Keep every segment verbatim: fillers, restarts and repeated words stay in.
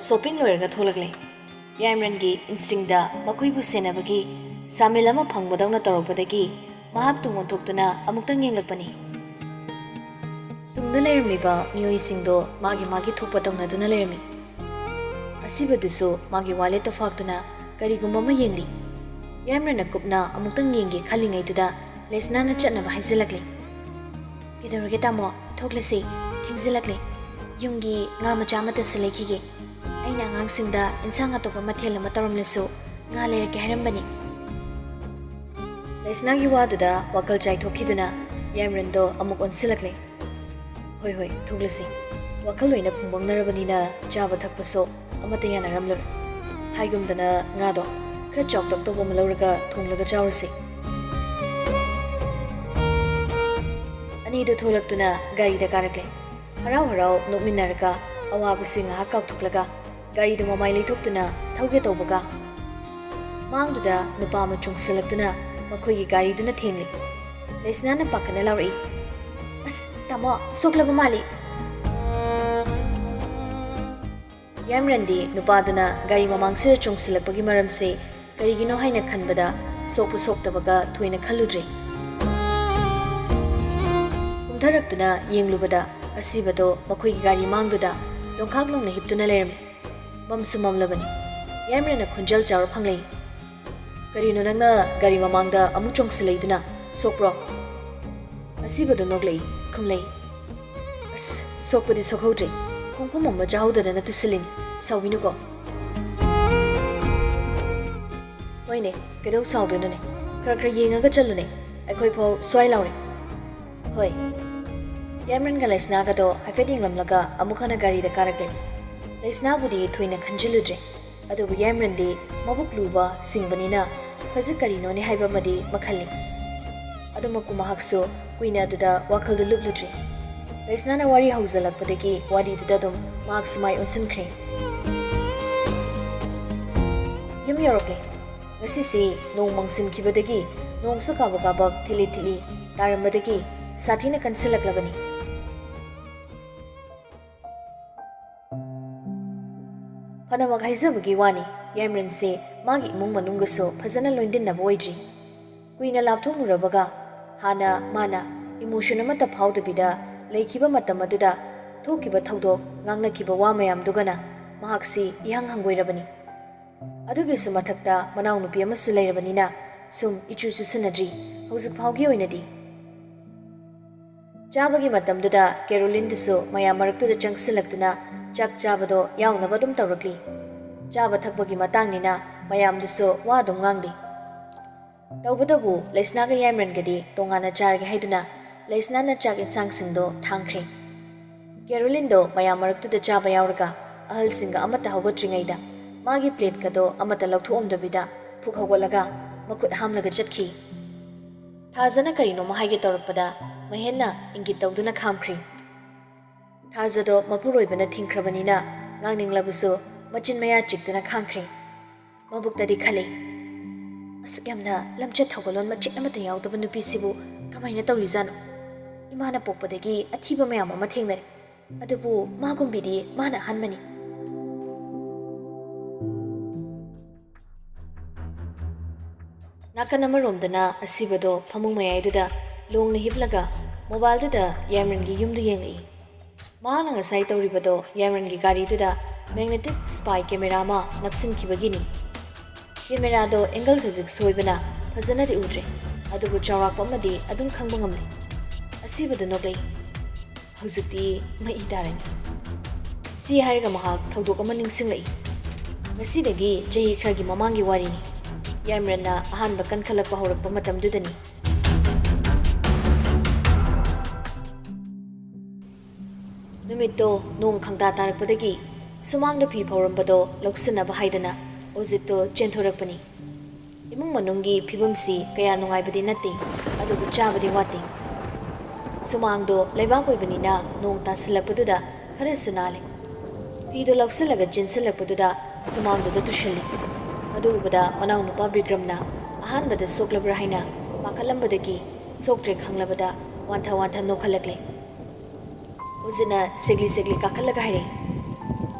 Shopping ꯂꯣꯏꯔꯒ ꯊꯣꯛꯂꯛꯂꯦ꯫ ꯌꯥꯏꯃꯔꯟꯒꯤ ꯏꯟꯁꯇꯤꯡꯗ ꯃꯈꯣꯏꯕꯨ ꯁꯦꯟꯅꯕꯒꯤ ꯁꯥꯃꯤꯜ ꯑꯃ ꯐꯪꯕꯗꯧꯅ ꯇꯧꯔꯛꯄꯗꯒꯤ ꯃꯍꯥꯛ ꯇꯨꯡ ꯑꯣꯟꯊꯣꯛꯇꯨꯅ ꯑꯃꯨꯛꯇꯪ ꯌꯦꯡꯂꯛꯄꯅꯤ꯫ ꯇꯨꯡꯗ ꯂꯩꯔꯝꯂꯤꯕ ꯃꯤꯑꯣꯏꯁꯤꯡꯗꯣ ꯃꯥꯒꯤ ꯃꯥꯒꯤ ꯊꯣꯛꯄ ꯇꯧꯅꯗꯨꯅ ꯂꯩꯔꯝꯃꯤ꯫ ꯑꯁꯤꯕꯗꯨꯁꯨ ꯃꯥꯒꯤ ꯋꯥꯂꯦꯠꯇ ꯐꯥꯛꯇꯨꯅ ꯀꯔꯤꯒꯨꯝꯕ ꯑꯃ ꯌꯦꯡꯂꯤ꯫ ꯌꯥꯏꯃꯔꯟꯅ ꯀꯨꯞꯅ ꯑꯃꯨꯛꯇꯪ ꯌꯦꯡꯒꯦ ꯈꯜꯂꯤꯉꯩꯗꯨꯗ ꯂꯦꯁꯅꯥꯅ ꯆꯠꯅꯕ ꯍꯥꯏꯖꯤꯜꯂꯛꯂꯤ꯫ "ꯀꯩꯗꯧꯔꯒꯦ ꯇꯥꯃꯣ? ꯊꯣꯛꯂꯁꯤ꯫ ꯊꯦꯡꯖꯤꯜꯂꯛꯂꯦ꯫ ꯌꯨꯝꯒꯤ ꯉꯥ ꯃꯆꯥ ꯑꯃꯠꯇꯁꯨ ꯂꯩꯈꯤꯒꯦ꯫ ꯑꯩꯅ ꯑꯉꯥꯡꯁꯤꯡꯗ ꯏꯟꯁꯥꯡ ꯑꯇꯣꯞꯄ ꯃꯊꯦꯜ ꯑꯃ ꯇꯧꯔꯝꯂꯁꯨ ꯉꯥ ꯂꯩꯔꯛꯀꯦ ꯍꯥꯏꯔꯝꯕꯅꯤ꯫" ꯂꯦꯁꯅꯥꯒꯤ ꯋꯥꯗꯨꯗ ꯋꯥꯈꯜ ꯆꯥꯏꯊꯣꯛꯈꯤꯗꯨꯅ ꯌꯥꯏꯃꯔꯟꯗꯣ ꯑꯃꯨꯛ ꯑꯣꯟꯁꯤꯜꯂꯛꯂꯦ꯫ "ꯍꯣꯏ, ꯍꯣꯏ, ꯊꯣꯛꯂꯁꯤ꯫ ꯋꯥꯈꯜ ꯂꯣꯏꯅ ꯐꯨꯡꯕꯪꯅꯔꯕꯅꯤꯅ ꯆꯥꯕ ꯊꯛꯄꯁꯨ ꯑꯃꯠꯇ ꯌꯥꯅꯔꯝꯂꯔꯣꯏ꯫ ꯍꯥꯏꯒꯨꯝꯗꯅ ꯉꯥꯗꯣ ꯈꯔ ꯆꯥꯎꯇꯛ ꯇꯧꯕ ꯑꯃ ꯂꯧꯔꯒ ꯊꯣꯡꯂꯒ ꯆꯥꯔꯨꯁꯤ꯫" ꯑꯅꯤꯗꯨ ꯊꯣꯛꯂꯛꯇꯨꯅ ꯒꯥꯔꯤꯗ ꯀꯥꯔꯛꯂꯦ꯫ ꯍꯔꯥꯎ ꯍꯔꯥꯎ ꯅꯣꯛꯃꯤꯟꯅꯔꯒ ꯑꯋꯥꯕꯁꯤ ꯉꯥꯏꯍꯥꯛ ꯀꯥꯎꯊꯣꯛꯂꯒ ꯒꯥꯔꯤꯗꯨ ꯃꯃꯥꯏ ꯂꯩꯊꯣꯛꯇꯨꯅ ꯊꯧꯒꯦ ꯇꯧꯕꯒ, ꯃꯥꯡꯗꯨꯗ ꯅꯨꯄꯥ ꯑꯃ ꯆꯣꯡꯁꯤꯜꯂꯛꯇꯨꯅ ꯃꯈꯣꯏꯒꯤ ꯒꯥꯔꯤꯗꯨꯅ ꯊꯦꯡꯂꯦ꯫ ꯂꯩꯁꯅꯥꯅ ꯄꯥꯈꯠꯅ ꯂꯥꯎꯔꯛꯏ, "ꯑꯁ, ꯇꯥꯃꯣ, ꯁꯣꯛꯂꯕ ꯃꯥꯜꯂꯤ!" ꯌꯥꯏꯃꯔꯟꯗꯤ ꯅꯨꯄꯥꯗꯨꯅ ꯒꯥꯔꯤ ꯃꯃꯥꯡꯁꯤꯗ ꯆꯣꯡꯁꯤꯜꯂꯛꯄꯒꯤ ꯃꯔꯝꯁꯦ ꯀꯔꯤꯒꯤꯅꯣ ꯍꯥꯏꯅ ꯈꯟꯕꯗ ꯁꯣꯛꯄ ꯁꯣꯛꯇꯕꯒ ꯊꯣꯏꯅ ꯈꯜꯂꯨꯗ꯭ꯔꯦ꯫ ꯀꯨꯝꯊꯔꯛꯇꯨꯅ ꯌꯦꯡꯂꯨꯕꯗ ꯑꯁꯤꯕꯗꯣ ꯃꯈꯣꯏꯒꯤ ꯒꯥꯔꯤ ꯃꯥꯡꯗꯨꯗ ꯂꯣꯡꯈꯥꯛ ꯂꯣꯡꯅ ꯍꯤꯞꯇꯨꯅ ꯂꯩꯔꯝꯃꯤ꯫ ꯃꯝꯁꯨ ꯃꯝꯂꯕꯅꯤ꯫ ꯌꯥꯏꯃꯔꯟꯅ ꯈꯣꯟꯖꯦꯜ ꯆꯥꯎꯔꯞ ꯍꯪꯂꯛꯏ, "ꯀꯔꯤꯅꯣ ꯅꯪꯅ ꯒꯥꯔꯤ ꯃꯃꯥꯡꯗ ꯑꯃꯨꯛ ꯆꯣꯡꯁꯤꯜꯂꯛꯏꯗꯨꯅ? ꯁꯣꯛꯄ꯭ꯔꯣ?" ꯑꯁꯤꯕꯗꯨ ꯅꯣꯛꯂꯛꯏ, ꯈꯨꯝꯂꯛꯏ, "ꯑꯁ, ꯁꯣꯛꯄꯗꯤ ꯁꯣꯛꯍꯧꯗ꯭ꯔꯦ꯫ ꯈꯣꯡꯐꯝ ꯑꯃ ꯆꯥꯍꯧꯗꯗꯅ ꯇꯨꯁꯤꯜꯂꯤꯅꯤ꯫ ꯁꯥꯎꯕꯤꯅꯨꯀꯣ꯫" "ꯍꯣꯏꯅꯦ, ꯀꯩꯗꯧ ꯁꯥꯎꯗꯣꯏꯅꯣꯅꯦ? ꯈꯔ ꯈꯔ ꯌꯦꯡꯉꯒ ꯆꯠꯂꯨꯅꯦ꯫ ꯑꯩꯈꯣꯏ ꯐꯥꯎ ꯁ꯭ꯋꯥꯏ ꯂꯥꯎꯔꯦ꯫" "ꯍꯣꯏ꯫" ꯌꯥꯏꯃꯔꯟꯒ ꯂꯩꯁꯅꯥꯒꯗꯣ ꯍꯥꯏꯐꯦꯠ ꯌꯦꯡꯂꯝꯂꯒ ꯑꯃꯨꯛ ꯍꯟꯅ ꯒꯥꯔꯤꯗ ꯀꯥꯔꯛꯂꯦ꯫ ꯂꯩꯁꯅꯥꯕꯨꯗꯤ ꯊꯣꯏꯅ ꯈꯟꯖꯤꯜꯂꯨꯗ꯭ꯔꯦ꯫ ꯑꯗꯨꯕꯨ ꯌꯥꯏꯃꯔꯟꯗꯤ ꯃꯕꯨꯛ ꯂꯨꯕ ꯁꯤꯡꯕꯅꯤꯅ ꯈꯖꯤꯛ ꯀꯔꯤꯅꯣꯅꯦ ꯍꯥꯏꯕ ꯑꯃꯗꯤ ꯃꯈꯜꯂꯤ꯫ ꯑꯗꯨꯃꯛꯄꯨ ꯃꯍꯥꯛꯁꯨ ꯀꯨꯏꯅ ꯑꯗꯨꯗ ꯋꯥꯈꯜꯗꯨ ꯂꯨꯞꯂꯨꯗ꯭ꯔꯤ꯫ ꯂꯩꯁꯅꯥꯅ ꯋꯥꯔꯤ ꯍꯧꯖꯤꯜꯂꯛꯄꯗꯒꯤ ꯋꯥꯔꯤꯗꯨꯗ ꯑꯗꯨꯝ ꯃꯍꯥꯛꯁꯨ ꯃꯥꯏ ꯑꯣꯟꯁꯤꯟꯈ꯭ꯔꯦ꯫ ꯌꯨꯝ ꯌꯧꯔꯛꯂꯦ꯫ ꯉꯁꯤꯁꯤ ꯅꯣꯡ ꯃꯪꯁꯤꯟꯈꯤꯕꯗꯒꯤ ꯅꯣꯡꯁꯨ ꯀꯥꯕꯛ ꯀꯥꯕꯛ ꯊꯤꯠꯂꯤ ꯊꯤꯠꯂꯤ ꯇꯥꯔꯝꯕꯗꯒꯤ ꯁꯥꯊꯤꯅ ꯀꯟꯁꯤꯜꯂꯛꯂꯕꯅꯤ꯫ ꯐꯅꯃꯛ ꯍꯥꯏꯖꯕꯒꯤ ꯋꯥꯅꯤ, ꯌꯥꯏꯃꯔꯟꯁꯦ ꯃꯥꯒꯤ ꯏꯃꯨꯡ ꯃꯅꯨꯡꯒꯁꯨ ꯐꯖꯅ ꯂꯣꯏꯟꯗꯤꯟꯅꯕ ꯑꯣꯏꯗ꯭ꯔꯤ꯫ ꯀꯨꯏꯅ ꯂꯥꯞꯊꯣꯛꯂꯨꯔꯕꯒ ꯍꯥꯟꯅ ꯃꯥꯅ emotion ꯑꯃꯠꯇ ꯐꯥꯎꯗꯕꯤꯗ ꯂꯩꯈꯤꯕ ꯃꯇꯝ ꯑꯗꯨꯗ ꯊꯣꯛꯈꯤꯕ ꯊꯧꯗꯣꯛ, ꯉꯥꯡꯅꯈꯤꯕ ꯋꯥ ꯃꯌꯥꯝꯗꯨꯒꯅ ꯃꯍꯥꯛꯁꯤ ꯏꯍꯪ ꯍꯪꯒꯣꯏꯔꯕꯅꯤ꯫ ꯑꯗꯨꯒꯤꯁꯨ ꯃꯊꯛꯇ ꯃꯅꯥꯎꯅꯨꯄꯤ ꯑꯃꯁꯨ ꯂꯩꯔꯕꯅꯤꯅ ꯁꯨꯝ ꯏꯆꯨ ꯆꯨꯁꯤꯟꯅꯗ꯭ꯔꯤ, ꯍꯧꯖꯤꯛ ꯐꯥꯎꯒꯤ ꯑꯣꯏꯅꯗꯤ꯫ ꯆꯥꯕꯒꯤ ꯃꯇꯝꯗꯨꯗ ꯀꯦꯔꯣꯂꯤꯟꯗꯨꯁꯨ ꯃꯌꯥꯝ ꯃꯔꯛꯇꯨꯗ ꯆꯪꯁꯤꯜꯂꯛꯇꯨꯅ ꯆꯥꯛ ꯆꯥꯕꯗꯣ ꯌꯥꯎꯅꯕ ꯑꯗꯨꯝ ꯇꯧꯔꯛꯂꯤ꯫ ꯆꯥꯕ ꯊꯛꯄꯒꯤ ꯃꯇꯥꯡꯅꯤꯅ ꯃꯌꯥꯝꯗꯨꯁꯨ ꯋꯥ ꯑꯗꯨꯝ ꯉꯥꯡꯂꯤ꯫ ꯇꯧꯕꯇꯕꯨ ꯂꯩꯁꯅꯥꯒ ꯌꯥꯏꯃꯔꯟꯒꯗꯤ ꯇꯣꯉꯥꯟꯅ ꯆꯥꯔꯒꯦ ꯍꯥꯏꯗꯨꯅ ꯂꯩꯁꯅꯥꯅ ꯆꯥꯛ ꯌꯦꯟꯁꯥꯡꯁꯤꯡꯗꯣ ꯊꯥꯡꯈ꯭ꯔꯦ꯫ ꯀꯦꯔꯣꯂꯤꯟꯗꯣ ꯃꯌꯥꯝ ꯃꯔꯛꯇꯨꯗ ꯆꯥꯕ ꯌꯥꯎꯔꯒ ꯑꯍꯜꯁꯤꯡꯒ ꯑꯃꯠꯇ ꯍꯧꯒꯠꯇ꯭ꯔꯤꯉꯩꯗ ꯃꯥꯒꯤ ꯄ꯭ꯂꯦꯠꯀꯗꯣ ꯑꯃꯠꯇ ꯂꯧꯊꯣꯛꯑꯝꯗꯕꯤꯗ ꯐꯨꯛ ꯍꯧꯒꯠꯂꯒ ꯃꯈꯨꯠ ꯍꯥꯝꯂꯒ ꯆꯠꯈꯤ꯫ ꯊꯥꯖꯅ ꯀꯔꯤꯅꯣꯃ ꯍꯥꯏꯒꯦ ꯇꯧꯔꯛꯄꯗ ꯃꯍꯦꯟꯅ ꯏꯪꯒꯤꯠ ꯇꯧꯗꯨꯅ ꯈꯥꯝꯈ꯭ꯔꯤ꯫ ꯊꯥꯖꯗꯣ ꯃꯄꯨꯔꯣꯏꯕꯅ ꯊꯤꯡꯈ꯭ꯔꯕꯅꯤꯅ ꯉꯥꯡꯅꯤꯡꯂꯕꯁꯨ ꯃꯆꯤꯟ ꯃꯌꯥ ꯆꯤꯛꯇꯨꯅ ꯈꯥꯡꯈ꯭ꯔꯦ꯫ ꯃꯕꯨꯛꯇꯗꯤ ꯈꯜꯂꯤ, "ꯑꯁꯨꯛ ꯌꯥꯝꯅ ꯂꯝꯆꯠ ꯊꯧꯒꯜꯂꯣꯟ ꯃꯆꯦꯠ ꯑꯃꯠꯇ ꯌꯥꯎꯗꯕ ꯅꯨꯄꯤꯁꯤꯕꯨ ꯀꯃꯥꯏꯅ ꯇꯧꯔꯤꯖꯥꯠꯅꯣ? ꯏꯃꯥꯅ ꯄꯣꯛꯄꯗꯒꯤ ꯑꯊꯤꯕ ꯃꯌꯥꯝ ꯑꯃ ꯊꯦꯡꯅꯔꯦ, ꯑꯗꯨꯕꯨ ꯃꯥꯒꯨꯝꯕꯤꯗꯤ ꯃꯥꯅ ꯑꯍꯥꯟꯕꯅꯤ꯫" ꯅꯥꯀꯟ ꯑꯃꯔꯣꯝꯗꯅ ꯑꯁꯤꯕꯗꯣ ꯐꯃꯨꯡ ꯃꯌꯥꯏꯗꯨꯗ ꯂꯣꯡꯅ ꯍꯤꯞꯂꯒ ꯃꯣꯕꯥꯏꯜꯗꯨꯗ ꯌꯥꯏꯃꯔꯟꯒꯤ ꯌꯨꯝꯗꯨ ꯌꯦꯡꯂꯛꯏ꯫ ꯃꯍꯥꯛꯅ ꯉꯁꯥꯏ ꯇꯧꯔꯤꯕꯗꯣ ꯌꯥꯏꯃꯔꯟꯒꯤ ꯒꯥꯔꯤꯗꯨꯗ magnetic spy camera ꯑꯃ ꯅꯞꯁꯤꯟꯈꯤꯕꯒꯤꯅꯤ꯫ ꯀꯦꯃꯦꯔꯥꯗꯣ angle ꯈꯖꯤꯛ ꯁꯣꯏꯕꯅ ꯐꯖꯅꯗꯤ ꯎꯗ꯭ꯔꯦ, ꯑꯗꯨꯕꯨ ꯆꯥꯎꯔꯥꯛꯄ ꯑꯃꯗꯤ ꯑꯗꯨꯝ ꯈꯪꯕ ꯉꯝꯂꯦ꯫ ꯑꯁꯤꯕꯗꯨ ꯅꯣꯛꯂꯛꯏ꯫ "ꯍꯧꯖꯤꯛꯇꯤ ꯃꯩ ꯇꯥꯔꯅꯤ꯫" ꯁꯤ ꯍꯥꯏꯔꯒ ꯃꯍꯥꯛ ꯊꯧꯗꯣꯛ ꯑꯃ ꯅꯤꯡꯁꯤꯡꯂꯛꯏ꯫ ꯉꯁꯤꯗꯒꯤ ꯆꯍꯤ ꯈꯔꯒꯤ ꯃꯃꯥꯡꯒꯤ ꯋꯥꯔꯤꯅꯤ꯫ ꯌꯥꯏꯃꯔꯟꯅ ꯑꯍꯥꯟꯕ ꯀꯟꯈꯠꯂꯛꯄ ꯍꯧꯔꯛꯄ ꯃꯇꯝꯗꯨꯗꯅꯤ꯫ ꯅꯨꯃꯤꯠꯇꯣ ꯅꯣꯡ ꯈꯪꯇꯥ ꯇꯥꯔꯛꯄꯗꯒꯤ ꯁꯨꯃꯥꯡꯗ ꯐꯤ ꯐꯧꯔꯝꯕꯗꯣ ꯂꯧꯁꯤꯟꯅꯕ ꯍꯥꯏꯗꯅ ꯑꯣꯖꯤꯠꯇꯣ ꯆꯦꯟꯊꯣꯔꯛꯄꯅꯤ꯫ ꯏꯃꯨꯡ ꯃꯅꯨꯡꯒꯤ ꯐꯤꯕꯝꯁꯤ ꯀꯌꯥ ꯅꯨꯡꯉꯥꯏꯕꯗꯤ ꯅꯠꯇꯦ, ꯑꯗꯨꯕꯨ ꯆꯥꯕꯗꯤ ꯋꯥꯠꯇꯦ꯫ ꯁꯨꯃꯥꯡꯗꯣ ꯂꯩꯕꯥꯛ ꯑꯣꯏꯕꯅꯤꯅ ꯅꯣꯡ ꯇꯥꯁꯤꯜꯂꯛꯄꯗꯨꯗ ꯈꯔꯁꯨ ꯅꯥꯜꯂꯦ꯫ ꯐꯤꯗꯣ ꯂꯧꯁꯤꯜꯂꯒ ꯆꯦꯟꯁꯤꯜꯂꯛꯄꯗꯨꯗ ꯁꯨꯃꯥꯡꯗꯨꯗ ꯇꯨꯁꯜꯂꯤ꯫ ꯃꯗꯨ ꯎꯕꯗ ꯃꯅꯥꯎꯅꯨꯄꯥ ꯕꯤꯀ꯭ꯔꯝꯅ ꯑꯍꯥꯟꯕꯗ ꯁꯣꯛꯂꯕ꯭ꯔꯥ ꯍꯥꯏꯅ ꯄꯥꯈꯠꯂꯝꯕꯗꯒꯤ ꯁꯣꯛꯇ꯭ꯔꯦ ꯈꯪꯂꯕꯗ ꯋꯥꯟꯊ ꯋꯥꯟꯊ ꯅꯣꯛꯈꯠꯂꯛꯂꯦ꯫ ꯑꯣꯖꯤꯠꯅ ꯁꯦꯛꯂꯤ ꯁꯦꯛꯂꯤ ꯀꯥꯈꯠꯂꯒ ꯍꯥꯏꯔꯛꯏ,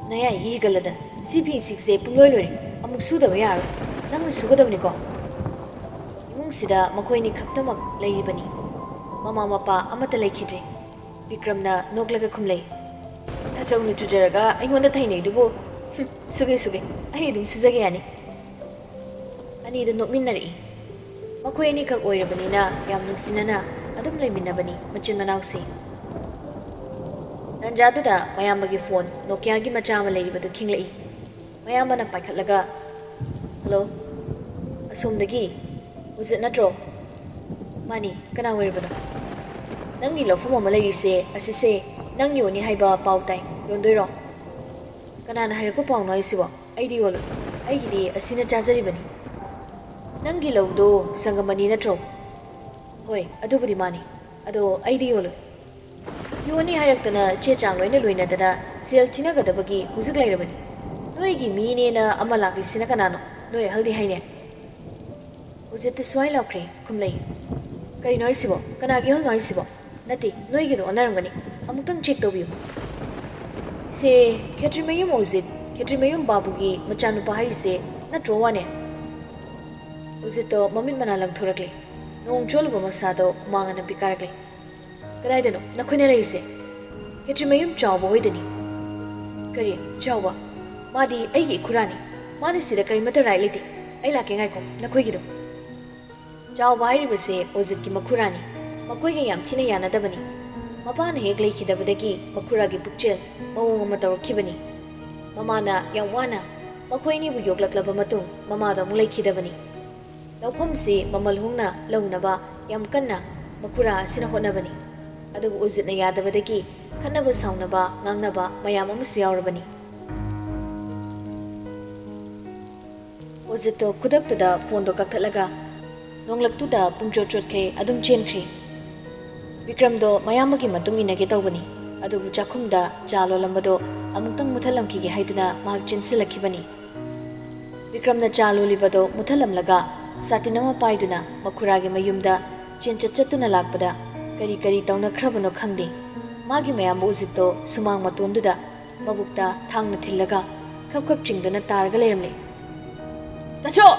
"ꯅꯌꯥ ꯏꯒꯤ ꯍꯤꯒꯠꯂꯗꯅ ꯁꯤ ꯐꯤ ꯁꯤꯛꯁꯦ ꯄꯨꯡꯂꯣꯏ ꯂꯣꯏꯔꯦ꯫ ꯑꯃꯨꯛ ꯁꯨꯗꯕ ꯌꯥꯔꯣꯏ꯫ ꯅꯪꯅ ꯁꯨꯒꯗꯕꯅꯤꯀꯣ꯫ ꯏꯃꯨꯡꯁꯤꯗ ꯃꯈꯣꯏꯅꯤ ꯈꯛꯇꯃꯛ ꯂꯩꯔꯤꯕꯅꯤ꯫ ꯃꯃꯥ ꯃꯄꯥ ꯑꯃꯠꯇ ꯂꯩꯈꯤꯗ꯭ꯔꯦ꯫ ꯕꯤꯀ꯭ꯔꯝꯅ ꯅꯣꯛꯂꯒ ꯈꯨꯝꯂꯩ꯫ ꯅꯥꯆꯧꯅ ꯆꯨꯖꯔꯒ ꯑꯩꯉꯣꯟꯗ ꯊꯩꯅꯩꯗꯨꯕꯨ꯫ "ꯍꯨꯝ, ꯁꯨꯒꯦ, ꯁꯨꯒꯦ꯫ ꯑꯩ ꯑꯗꯨꯝ ꯁꯨꯖꯒꯦ ꯌꯥꯅꯤ꯫" ꯑꯅꯤꯗꯨ ꯅꯣꯛꯃꯤꯟꯅꯔꯛꯏ꯫ ꯃꯈꯣꯏ ꯑꯅꯤꯈꯛ ꯑꯣꯏꯔꯕꯅꯤꯅ ꯌꯥꯝ ꯅꯨꯡꯁꯤꯅꯅ ꯑꯗꯨꯝ ꯂꯩꯃꯤꯟꯅꯕꯅꯤ ꯃꯆꯤꯟ ꯃꯅꯥꯎꯁꯤ꯫ ꯇꯟꯖꯥꯗꯨꯗ ꯃꯌꯥꯝꯕꯒꯤ ꯐꯣꯟ ꯅꯣꯀꯤꯌꯥꯒꯤ ꯃꯆꯥ ꯑꯃ ꯂꯩꯔꯤꯕꯗꯨ ꯈꯤꯡꯂꯛꯏ꯫ ꯃꯌꯥꯝꯕꯅ ꯄꯥꯏꯈꯠꯂꯒ, "ꯍꯜꯂꯣ, ꯑꯁꯣꯝꯗꯒꯤ ꯑꯣꯖꯤꯠ ꯅꯠꯇ꯭ꯔꯣ?" "ꯃꯥꯅꯤ, ꯀꯅꯥ ꯑꯣꯏꯔꯕꯅꯣ?" "ꯅꯪꯒꯤ ꯂꯧꯐꯝ ꯑꯃ ꯂꯩꯔꯤꯁꯦ, ꯑꯁꯤꯁꯦ ꯅꯪ ꯌꯣꯟꯅꯤ ꯍꯥꯏꯕ ꯄꯥꯎ ꯇꯥꯏ, ꯌꯣꯟꯗꯣꯏꯔꯣ?" "ꯀꯅꯥꯅ ꯍꯥꯏꯔꯛꯄ ꯄꯥꯎꯅꯣ ꯍꯥꯏꯁꯤꯕꯣ? ꯑꯩꯗꯤ ꯌꯣꯜꯂꯣꯏ꯫ ꯑꯩꯒꯤꯗꯤ ꯑꯁꯤꯅ ꯆꯥꯖꯔꯤꯕꯅꯤ꯫" "ꯅꯪꯒꯤ ꯂꯧꯗꯣ ꯁꯪꯒꯝ ꯑꯅꯤ ꯅꯠꯇ꯭ꯔꯣ?" "ꯍꯣꯏ, ꯑꯗꯨꯕꯨꯗꯤ ꯃꯥꯅꯤ꯫ ꯑꯗꯣ ꯑꯩꯗꯤ ꯌꯣꯜꯂꯣꯏ꯫" "ꯌꯣꯟꯅꯤ ꯍꯥꯏꯔꯛꯇꯅ ꯆꯦ ꯆꯥꯡ ꯂꯣꯏꯅ ꯂꯣꯏꯅꯗꯅ ꯁꯦꯜ ꯊꯤꯅꯒꯗꯕꯒꯤ ꯍꯧꯖꯤꯛ ꯂꯩꯔꯕꯅꯤ꯫ ꯅꯣꯏꯒꯤ ꯃꯤꯅꯦꯅ ꯑꯃ ꯂꯥꯛꯂꯤꯁꯤꯅ ꯀꯅꯥꯅꯣ? ꯅꯣꯏ ꯑꯍꯜꯗꯤ ꯍꯥꯏꯅꯦ?" ꯑꯣꯖꯤꯠꯇ ꯁ꯭ꯋꯥꯏ ꯂꯥꯎꯈ꯭ꯔꯦ ꯈꯨꯝꯂꯩ꯫ "ꯀꯩꯅꯣ ꯍꯥꯏꯁꯤꯕꯣ? ꯀꯅꯥꯒꯤ ꯑꯍꯜꯅꯣ ꯍꯥꯏꯁꯤꯕꯣ? ꯅꯠꯇꯦ, ꯅꯣꯏꯒꯤꯗꯣ ꯑꯣꯟꯅꯔꯝꯒꯅꯤ꯫ ꯑꯃꯨꯛꯇꯪ ꯆꯦꯛ ꯇꯧꯕꯤꯌꯨ꯫" "ꯏꯁꯦ, ꯈꯦꯇ꯭ꯔꯤꯃꯌꯨꯝ ꯑꯣꯖꯤꯠ, ꯈꯦꯇ꯭ꯔꯤꯃꯌꯨꯝ ꯕꯥꯕꯨꯒꯤ ꯃꯆꯥꯅꯨꯄꯥ ꯍꯥꯏꯔꯤꯁꯦ ꯅꯠꯇ꯭ꯔꯣ ꯋꯥꯅꯦ?" ꯑꯣꯖꯤꯠꯇꯣ ꯃꯃꯤꯠ ꯃꯅꯥ ꯂꯪꯊꯣꯔꯛꯂꯦ꯫ ꯅꯣꯡ ꯆꯣꯠꯂꯨꯕ ꯃꯁꯥꯗꯣ ꯍꯨꯃꯥꯡ ꯑꯅꯞꯄꯤ ꯀꯥꯔꯛꯂꯦ꯫ "ꯀꯗꯥꯏꯗꯅꯣ ꯅꯈꯣꯏꯅ ꯂꯩꯔꯤꯁꯦ?" "ꯈꯦꯇ꯭ꯔꯤꯃꯌꯨꯝ ꯆꯥꯎꯕ ꯍꯣꯏꯗꯅꯤ꯫" "ꯀꯔꯤ ꯆꯥꯎꯕ? ꯃꯥꯗꯤ ꯑꯩꯒꯤ ꯏꯈꯨꯔꯥꯅꯤ꯫ ꯃꯥꯅ ꯁꯤꯗ ꯀꯔꯤꯃꯠꯇ ꯔꯥꯏꯠ ꯂꯩꯇꯦ꯫ ꯑꯩ ꯂꯥꯛꯀꯦ ꯉꯥꯏꯈꯣ, ꯅꯈꯣꯏꯒꯤꯗꯣ꯫" ꯆꯥꯎꯕ ꯍꯥꯏꯔꯤꯕꯁꯦ ꯑꯣꯖꯤꯠꯀꯤ ꯃꯈꯨꯔꯥꯅꯤ꯫ ꯃꯈꯣꯏꯒ ꯌꯥꯝ ꯊꯤꯅ ꯌꯥꯅꯗꯕꯅꯤ꯫ ꯃꯄꯥꯅ ꯍꯦꯛ ꯂꯩꯈꯤꯗꯕꯗꯒꯤ ꯃꯈꯨꯔꯥꯒꯤ ꯄꯨꯛꯆꯦꯜ ꯃꯑꯣꯡ ꯑꯃ ꯇꯧꯔꯛꯈꯤꯕꯅꯤ꯫ ꯃꯃꯥꯅ ꯌꯥꯝ ꯋꯥꯅ ꯃꯈꯣꯏ ꯑꯅꯤꯕꯨ ꯌꯣꯛꯂꯛꯂꯕ ꯃꯇꯨꯡ ꯃꯃꯥꯗꯣ ꯑꯃꯨꯛ ꯂꯩꯈꯤꯗꯕꯅꯤ꯫ ꯂꯧꯐꯝꯁꯤ ꯃꯃꯜ ꯍꯣꯡꯅ ꯂꯧꯅꯕ ꯌꯥꯝ ꯀꯟꯅ ꯃꯈꯨꯔꯥ ꯑꯁꯤꯅ ꯍꯣꯠꯅꯕꯅꯤ꯫ ꯑꯗꯨꯕꯨ ꯎꯖꯤꯠꯅ ꯌꯥꯗꯕꯗꯒꯤ ꯈꯠꯅꯕ ꯁꯥꯎꯅꯕ ꯉꯥꯡꯅꯕ ꯃꯌꯥꯝ ꯑꯃꯁꯨ ꯌꯥꯎꯔꯕꯅꯤ꯫ ꯎꯖꯤꯠꯇꯣ ꯈꯨꯗꯛꯇꯨꯗ ꯐꯣꯟꯗꯣ ꯀꯛꯊꯠꯂꯒ ꯅꯣꯡꯂꯛꯇꯨꯗ ꯄꯨꯡꯆꯣꯠ ꯆꯣꯠꯈꯩ ꯑꯗꯨꯝ ꯆꯦꯟꯈ꯭ꯔꯦ꯫ ꯕꯤꯀ꯭ꯔꯝꯗꯣ ꯃꯌꯥꯝꯕꯒꯤ ꯃꯇꯨꯡ ꯏꯟꯅꯒꯦ ꯇꯧꯕꯅꯤ, ꯑꯗꯨꯕꯨ ꯆꯥꯛꯈꯨꯝꯗ ꯆꯥ ꯂꯣꯜꯂꯝꯕꯗꯣ ꯑꯃꯨꯛꯇꯪ ꯃꯨꯊꯠꯂꯝꯈꯤꯒꯦ ꯍꯥꯏꯗꯨꯅ ꯃꯍꯥꯛ ꯆꯦꯟꯁꯤꯜꯂꯛꯈꯤꯕꯅꯤ꯫ ꯕꯤꯀ꯭ꯔꯝꯅ ꯆꯥ ꯂꯣꯜꯂꯤꯕꯗꯣ ꯃꯨꯊꯠꯂꯝꯂꯒ ꯁꯥꯇꯤꯟ ꯑꯃ ꯄꯥꯏꯗꯨꯅ ꯃꯈꯨꯔꯥꯒꯤ ꯃꯌꯨꯝꯗ ꯆꯦꯟꯆꯠ ꯆꯠꯇꯨꯅ ꯂꯥꯛꯄꯗ ꯀꯔꯤ ꯀꯔꯤ ꯇꯧꯅꯈ꯭ꯔꯕꯅꯣ ꯈꯪꯗꯦ꯫ ꯃꯥꯒꯤ ꯃꯌꯥꯝꯕ ꯎꯖꯤꯠꯇꯣ ꯁꯨꯃꯥꯡ ꯃꯇꯣꯟꯗꯨꯗ ꯃꯕꯨꯛꯇ ꯊꯥꯡꯅ ꯊꯤꯜꯂꯒ ꯈꯞ ꯈꯞ ꯆꯤꯡꯗꯨꯅ ꯇꯥꯔꯒ ꯂꯩꯔꯝꯂꯦ꯫ "ꯇꯥꯆꯧ!"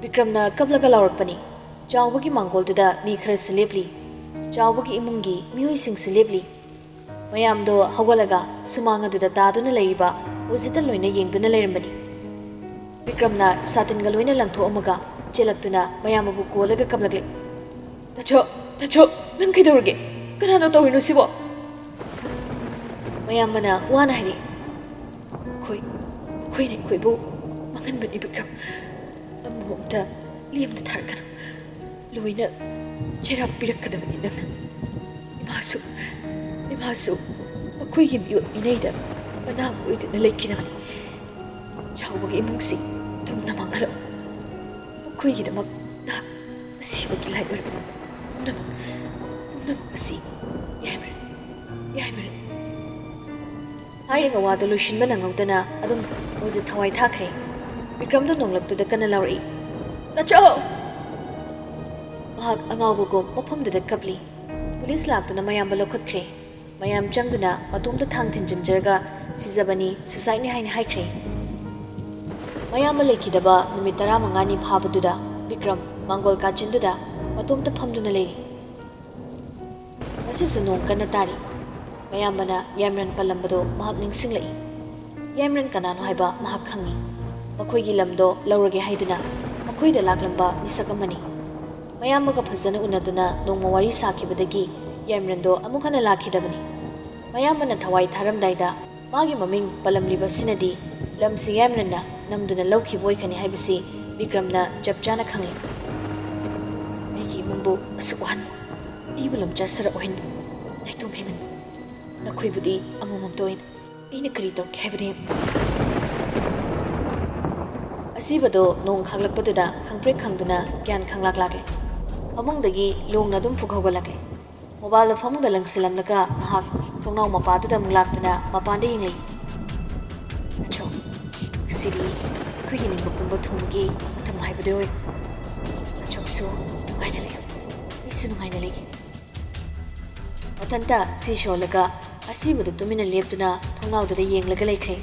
ꯕꯤꯀ꯭ꯔꯝꯅ ꯀꯞꯂꯒ ꯂꯥꯎꯔꯛꯄꯅꯤ꯫ ꯆꯥꯎꯕꯒꯤ ꯃꯥꯡꯒꯣꯜꯗꯨꯗ ꯃꯤ ꯈꯔꯁꯨ ꯂꯦꯞꯂꯤ꯫ ꯆꯥꯎꯕꯒꯤ ꯏꯃꯨꯡꯒꯤ ꯃꯤꯑꯣꯏꯁꯤꯡꯁꯨ ꯂꯦꯞꯂꯤ꯫ ꯃꯌꯥꯝꯗꯣ ꯍꯧꯒꯠꯂꯒ ꯁꯨꯃꯥꯡ ꯑꯗꯨꯗ ꯇꯥꯗꯨꯅ ꯂꯩꯔꯤꯕ ꯑꯣꯖꯤꯠꯇ ꯂꯣꯏꯅ ꯌꯦꯡꯗꯨꯅ ꯂꯩꯔꯝꯕꯅꯤ꯫ ꯕꯤꯀ꯭ꯔꯝꯅ ꯁꯥꯇꯤꯟꯒ ꯂꯣꯏꯅ ꯂꯪꯊꯣꯛꯑꯝꯃꯒ ꯆꯦꯜꯂꯛꯇꯨꯅ ꯃꯌꯥꯝ ꯑꯗꯨ ꯀꯣꯜꯂꯒ ꯀꯞꯂꯛꯂꯦ꯫ "ꯇꯥꯆꯧ, ꯇꯥꯆꯧ, ꯅꯪ ꯀꯩꯗꯧꯔꯒꯦ? ꯀꯅꯥꯅꯣ ꯇꯧꯔꯤꯅꯣ ꯁꯤꯕꯣ?" ꯃꯌꯥꯝꯕꯅ ꯋꯥꯅ ꯍꯥꯏꯔꯛꯏ꯫ "ꯃꯈꯣꯏ, ꯃꯈꯣꯏꯅ ꯑꯩꯈꯣꯏꯕꯨ ꯃꯥꯡꯍꯟꯕꯅꯤ ꯕꯤꯀ꯭ꯔꯝ꯫ ꯑꯃꯕꯨ ꯑꯝꯇ ꯂꯦꯝꯅ ꯊꯥꯔꯛꯀꯅꯨ꯫ ꯂꯣꯏꯅ ꯆꯩꯔꯥꯛ ꯄꯤꯔꯛꯀꯗꯕꯅꯤ ꯅꯪꯅ꯫ ꯏꯃꯥꯁꯨ, ꯏꯃꯥꯁꯨ ꯃꯈꯣꯏꯒꯤ ꯃꯤꯑꯣꯠ ꯃꯤꯅꯩꯗ ꯃꯅꯥ ꯑꯣꯏꯗꯨꯅ ꯂꯩꯈꯤꯗꯕꯅꯤ꯫ ꯆꯥꯎꯕꯒꯤ ꯏꯃꯨꯡꯁꯤ ꯊꯨꯡꯅ ꯃꯥꯡꯍꯜꯂꯛꯎ꯫ ꯃꯈꯣꯏꯒꯤꯗꯃꯛ ꯅꯍꯥꯛ ꯑꯁꯤꯕꯒꯤ ꯂꯥꯏ ꯑꯣꯏꯔꯛꯎ꯫ ꯄꯨꯝꯅꯃꯛ, ꯄꯨꯝꯅꯃꯛ ꯑꯁꯤ ꯌꯥꯏꯃꯔꯟ, ꯌꯥꯏꯃꯔꯟ꯫" ꯍꯥꯏꯔꯤꯕ ꯋꯥꯗꯨ ꯂꯣꯏꯁꯤꯟꯕ ꯅꯪꯍꯧꯗꯅ ꯑꯗꯨꯝ ꯑꯣꯖꯤꯠ ꯊꯋꯥꯏ ꯊꯥꯈ꯭ꯔꯦ꯫ ꯕꯤꯀ꯭ꯔꯝꯗꯨ ꯅꯣꯡꯂꯛꯇꯨꯗ ꯀꯟꯅ ꯂꯥꯎꯔꯛꯏ, "ꯇꯥꯆꯧ!" ꯃꯍꯥꯛ ꯑꯉꯥꯎꯕꯒꯨꯝ ꯃꯐꯝꯗꯨꯗ ꯀꯞꯂꯤ꯫ ꯄꯨꯂꯤꯁ ꯂꯥꯛꯇꯨꯅ ꯃꯌꯥꯝꯕ ꯂꯧꯈꯠꯈ꯭ꯔꯦ꯫ ꯃꯌꯥꯝ ꯆꯪꯗꯨꯅ ꯃꯇꯣꯝꯇ ꯊꯥꯡ ꯊꯤꯟꯖꯤꯟꯖꯔꯒ ꯁꯤꯖꯕꯅꯤ, suicideꯅꯤ ꯍꯥꯏꯅ ꯍꯥꯏꯈ꯭ꯔꯦ꯫ ꯃꯌꯥꯝꯕ ꯂꯩꯈꯤꯗꯕ ꯅꯨꯃꯤꯠ ꯇꯔꯥꯃꯉꯥꯅꯤ ꯐꯥꯕꯗꯨꯗ ꯕꯤꯀ꯭ꯔꯝ ꯃꯥꯡꯒꯣꯜ ꯀꯥꯆꯤꯟꯗꯨꯗ ꯃꯇꯣꯝꯇ ꯐꯝꯗꯨꯅ ꯂꯩꯔꯤ꯫ ꯉꯁꯤꯁꯨ ꯅꯣꯡ ꯀꯟꯅ ꯇꯥꯔꯤ꯫ ꯃꯌꯥꯝꯕꯅ ꯌꯥꯏꯃꯔꯟ ꯄꯜꯂꯝꯕꯗꯨ ꯃꯍꯥꯛ ꯅꯤꯡꯁꯤꯡꯂꯛꯏ꯫ ꯌꯥꯏꯃꯔꯟ ꯀꯅꯥꯅꯣ ꯍꯥꯏꯕ ꯃꯍꯥꯛ ꯈꯪꯏ꯫ ꯃꯈꯣꯏꯒꯤ ꯂꯝꯗꯣ ꯂꯧꯔꯒꯦ ꯍꯥꯏꯗꯨꯅ ꯃꯈꯣꯏꯗ ꯂꯥꯛꯂꯝꯕ ꯃꯤꯁꯛ ꯑꯃꯅꯤ꯫ ꯃꯌꯥꯝꯕꯒ ꯐꯖꯅ ꯎꯅꯗꯨꯅ ꯅꯣꯡꯃ ꯋꯥꯔꯤ ꯁꯥꯈꯤꯕꯗꯒꯤ ꯌꯥꯏꯃꯔꯟꯗꯣ ꯑꯃꯨꯛ ꯍꯟꯅ ꯂꯥꯛꯈꯤꯗꯕꯅꯤ꯫ ꯃꯌꯥꯝꯕꯅ ꯊꯋꯥꯏ ꯊꯥꯔꯝꯗꯥꯏꯗ ꯃꯥꯒꯤ ꯃꯃꯤꯡ ꯄꯜꯂꯝꯂꯤꯕ ꯑꯁꯤꯅꯗꯤ ꯂꯝꯁꯤ ꯌꯥꯏꯃꯔꯟꯅ ꯅꯝꯗꯨꯅ ꯂꯧꯈꯤꯕ ꯑꯣꯏꯒꯅꯤ ꯍꯥꯏꯕꯁꯤ ꯕꯤꯀ꯭ꯔꯝꯅ ꯆꯞ ꯆꯥꯅ ꯈꯪꯂꯤ꯫ ꯑꯩꯒꯤ ꯏꯃꯨꯡꯕꯨ ꯑꯁꯨꯛ ꯋꯥꯍꯟꯕ, ꯑꯩꯕꯨ ꯂꯝꯆꯠ ꯁꯔꯛ ꯑꯣꯏꯍꯟꯕ, ꯅꯥꯏꯇꯣꯝ ꯍꯦꯟꯍꯟꯕ, ꯅꯈꯣꯏꯕꯨꯗꯤ ꯑꯃꯃꯝꯇ ꯑꯣꯏꯅ ꯑꯩꯅ ꯀꯔꯤ ꯇꯧꯔꯛꯀꯦ ꯍꯥꯏꯕꯗꯨ ꯌꯦꯡꯉꯨ꯫ ꯑꯁꯤꯕꯗꯣ ꯅꯣꯡ ꯈꯥꯛꯂꯛꯄꯗꯨꯗ ꯈꯪꯄ꯭ꯔꯦꯛ ꯈꯪꯗꯨꯅ ꯒ꯭ꯌꯥꯟ ꯈꯪꯂꯥꯛ ꯂꯥꯛꯂꯦ꯫ ꯐꯃꯨꯡꯗꯒꯤ ꯂꯣꯡꯅ ꯑꯗꯨꯝ ꯐꯨꯛ ꯍꯧꯒꯠꯂꯛꯂꯦ꯫ ꯃꯣꯕꯥꯏꯜꯗ ꯐꯃꯨꯡꯗ ꯂꯪꯁꯤꯜꯂꯝꯂꯒ ꯃꯍꯥꯛ ꯊꯣꯡꯅꯥꯎ ꯃꯄꯥꯗꯨꯗ ꯑꯃꯨꯛ ꯂꯥꯛꯇꯨꯅ ꯃꯄꯥꯟꯗ ꯌꯦꯡꯂꯤ꯫ "ꯇꯥꯆꯧ, ꯉꯁꯤꯗꯤ ꯑꯩꯈꯣꯏꯒꯤ ꯅꯤꯡꯕ ꯄꯨꯝꯕ ꯊꯨꯡꯕꯒꯤ ꯃꯇꯝ ꯍꯥꯏꯕꯗꯨ ꯑꯣꯏꯔꯦ꯫ ꯇꯥꯆꯧꯁꯨ ꯅꯨꯡꯉꯥꯏꯅ ꯂꯩꯌꯨ, ꯑꯩꯁꯨ ꯅꯨꯡꯉꯥꯏꯅ ꯂꯩꯒꯦ꯫" ꯃꯊꯟꯇ ꯁꯤ ꯁꯣꯜꯂꯒ ꯑꯁꯤꯕꯗꯨ ꯇꯨꯃꯤꯟꯅ ꯂꯦꯞꯇꯨꯅ ꯊꯣꯡꯅꯥꯎꯗꯨꯗ ꯌꯦꯡꯂꯒ ꯂꯩꯈ꯭ꯔꯦ꯫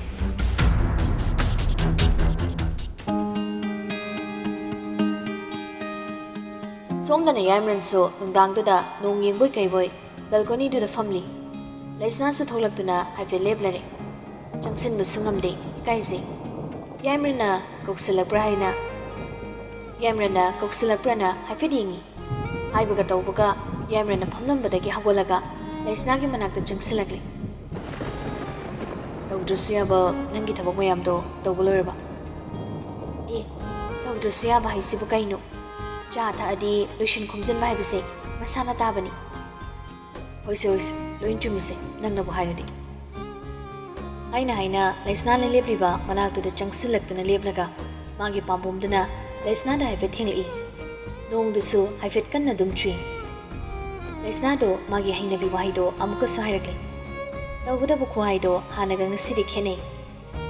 ꯁꯣꯝꯗꯅ ꯌꯥꯏꯃꯔꯟꯁꯨ ꯅꯨꯡꯗꯥꯡꯗꯨꯗ ꯅꯣꯡ ꯌꯦꯡꯕꯣꯏ ꯀꯩꯕꯣꯏ ꯕꯦꯜꯀꯣꯅꯤꯗꯨꯗ ꯐꯝꯂꯤ꯫ ꯂꯩꯁꯅꯥꯁꯨ ꯊꯣꯛꯂꯛꯇꯨꯅ ꯍꯥꯏꯐꯦꯠ ꯂꯦꯞꯂꯔꯦ꯫ ꯆꯪꯁꯤꯟꯕꯁꯨ ꯉꯝꯗꯦ, ꯏꯀꯥꯏꯖꯩ꯫ ꯌꯥꯏꯃꯔꯟꯅ ꯀꯧꯁꯤꯜꯂꯛꯄ꯭ꯔꯥ ꯍꯥꯏꯅ, ꯌꯥꯏꯃꯔꯟꯅ ꯀꯧꯁꯤꯜꯂꯛꯄ꯭ꯔꯥꯅ ꯍꯥꯏꯐꯦꯠ ꯌꯦꯡꯉꯤ꯫ ꯍꯥꯏꯕꯒ ꯇꯧꯕꯒ ꯌꯥꯏꯃꯔꯟꯅ ꯐꯝꯂꯝꯕꯗꯒꯤ ꯍꯧꯒꯠꯂꯒ ꯂꯩꯁꯅꯥꯒꯤ ꯃꯅꯥꯛꯇ ꯆꯪꯁꯤꯜꯂꯛꯂꯦ꯫ "ꯇꯧꯗ꯭ꯔꯁꯨ ꯌꯥꯕ ꯅꯪꯒꯤ ꯊꯕꯛ ꯃꯌꯥꯝꯗꯣ ꯇꯧꯕ ꯂꯣꯏꯔꯕ?" "ꯑꯦ, ꯇꯧꯗ꯭ꯔꯁꯨ ꯌꯥꯕ ꯍꯥꯏꯁꯤꯕꯨ ꯀꯩꯅꯣ? ꯆꯥ ꯊꯛꯑꯗꯤ ꯂꯣꯏꯁꯤꯟ ꯈꯣꯝꯖꯤꯟꯕ ꯍꯥꯏꯕꯁꯦ ꯃꯁꯥꯅ ꯇꯥꯕꯅꯤ꯫" "ꯍꯣꯏꯁꯦ, ꯍꯣꯏꯁꯦ, ꯂꯣꯏ ꯆꯨꯝꯃꯤꯁꯦ, ꯅꯪꯅꯕꯨ ꯍꯥꯏꯔꯗꯤ꯫" ꯍꯥꯏꯅ ꯍꯥꯏꯅ ꯂꯩꯁꯅꯥꯅ ꯂꯦꯞꯂꯤꯕ ꯃꯅꯥꯛꯇꯨꯗ ꯆꯪꯁꯤꯜꯂꯛꯇꯨꯅ ꯂꯦꯞꯂꯒ ꯃꯥꯒꯤ ꯄꯥꯝꯕꯣꯝꯗꯨꯅ ꯂꯩꯁꯅꯥꯗ ꯍꯥꯏꯐꯦꯠ ꯊꯦꯡꯂꯛꯏ꯫ ꯅꯣꯡꯗꯨꯁꯨ ꯍꯥꯏꯐꯦꯠ ꯀꯟꯅ ꯑꯗꯨꯝ ꯆꯨꯏ꯫ ꯂꯩꯁꯅꯥꯗꯣ ꯃꯥꯒꯤ ꯍꯩꯅꯕꯤ ꯋꯥꯍꯩꯗꯣ ꯑꯃꯨꯛꯀꯁꯨ ꯍꯥꯏꯔꯛꯂꯦ꯫ ꯇꯧꯒꯗꯕ ꯈꯨꯍꯥꯏꯗꯣ ꯍꯥꯟꯅꯒ ꯉꯁꯤꯗꯤ ꯈꯦꯠꯅꯩ꯫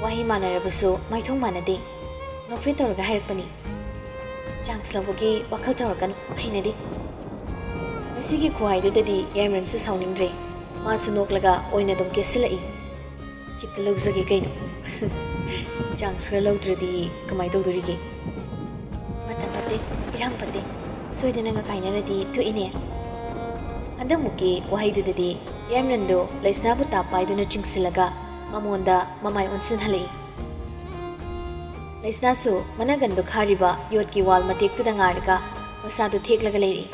ꯋꯥꯍꯩ ꯃꯥꯟꯅꯔꯕꯁꯨ ꯃꯥꯏꯊꯣꯡ ꯃꯥꯟꯅꯗꯦ꯫ ꯅꯣꯛꯐꯦꯠ ꯇꯧꯔꯒ ꯍꯥꯏꯔꯛꯄꯅꯤ꯫ "ꯆꯥꯟꯁ ꯂꯧꯕꯒꯤ ꯋꯥꯈꯜ ꯇꯧꯔꯛꯀꯅꯨ, ꯍꯩꯅꯗꯦ꯫" ꯉꯁꯤꯒꯤ ꯈꯨꯍꯥꯏꯗꯨꯗꯗꯤ ꯌꯥꯏꯃꯔꯟꯁꯨ ꯁꯥꯎꯅꯤꯡꯗ꯭ꯔꯦ꯫ ꯃꯥꯁꯨ ꯅꯣꯛꯂꯒ ꯑꯣꯏꯅ ꯑꯗꯨꯝ ꯀꯦꯁꯤꯜꯂꯛꯏ꯫ "ꯈꯤꯠꯇ ꯂꯧꯖꯒꯦ ꯀꯩꯅꯣ꯫ ꯆꯥꯟꯁ ꯈꯔ ꯂꯧꯗ꯭ꯔꯗꯤ ꯀꯃꯥꯏ ꯇꯧꯗꯣꯔꯤꯒꯦ? ꯃꯇꯝ ꯐꯠꯇꯦ, ꯏꯔꯥꯡ ꯐꯠꯇꯦ꯫ ꯁꯣꯏꯗꯅꯒ ꯀꯥꯏꯅꯔꯗꯤ ꯊꯣꯛꯏꯅꯦ꯫" ꯍꯟꯗꯛꯃꯨꯛꯀꯤ ꯋꯥꯍꯩꯗꯨꯗꯗꯤ ꯌꯥꯏꯃꯔꯟꯗꯣ ꯂꯩꯁꯅꯥꯕꯨ ꯇꯥꯞ ꯄꯥꯏꯗꯨꯅ ꯆꯤꯡꯁꯤꯜꯂꯒ ꯃꯉꯣꯟꯗ ꯃꯃꯥꯏ ꯑꯣꯟꯁꯤꯟꯍꯜꯂꯛꯏ꯫ ꯂꯩꯁꯅꯥꯁꯨ ꯃꯅꯒꯟꯗꯣ ꯈꯥꯔꯤꯕ ꯌꯣꯠꯀꯤ ꯋꯥꯜ ꯃꯇꯦꯛꯇꯨꯗ ꯉꯥꯏꯔꯒ ꯃꯁꯥꯗꯨ ꯊꯦꯛꯂꯒ ꯂꯩꯔꯤ꯫